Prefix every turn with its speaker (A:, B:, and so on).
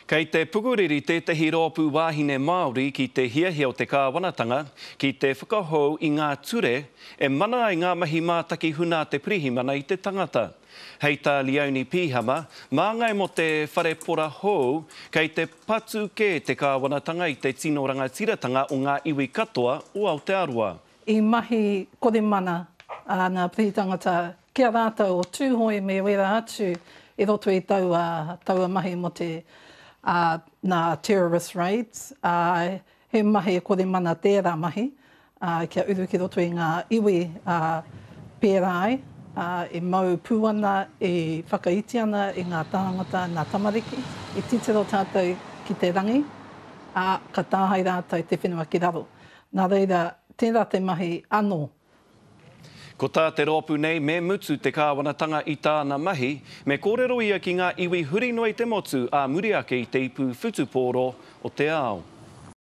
A: Kei te pukuriri tētehi rōpū wāhine Māori ki te hiahia o te kāwanatanga ki te whakahou i ngā ture e mana ai ngā mahi mātaki huna a te pirihimana i te tangata. Hei tā Leonie Pihama, māngai mō te whare pora hou, kei te patu kē te kāwanatanga i te tino rangatiratanga o ngā iwi katoa o Aotearoa.
B: I mahi kore mana a ngā pirihitangata ki a rātou o Tūhoe me wērā atu i roto i taua, taua mahi mō te, ā, nā terrorist raids, ā, he mahi kore mana tērā mahi, ā, kia uru ki roto i ngā iwi, ā, pērā ai, ā, e mau pū ana, e whakaiti ana i ngā tāngata, ngā tamariki. I titiro tātou ki te rangi, ā, ka tāhae rātou te whenua ki raro. Nā reira, tērā te mahi anō.
A: Ko tā te rōpū nei me mutu te kāwanatanga i tāna mahi, me kōrero ia ki ngā iwi huri noa i te motu ā muri ake i te ipu whutupōro o te ao.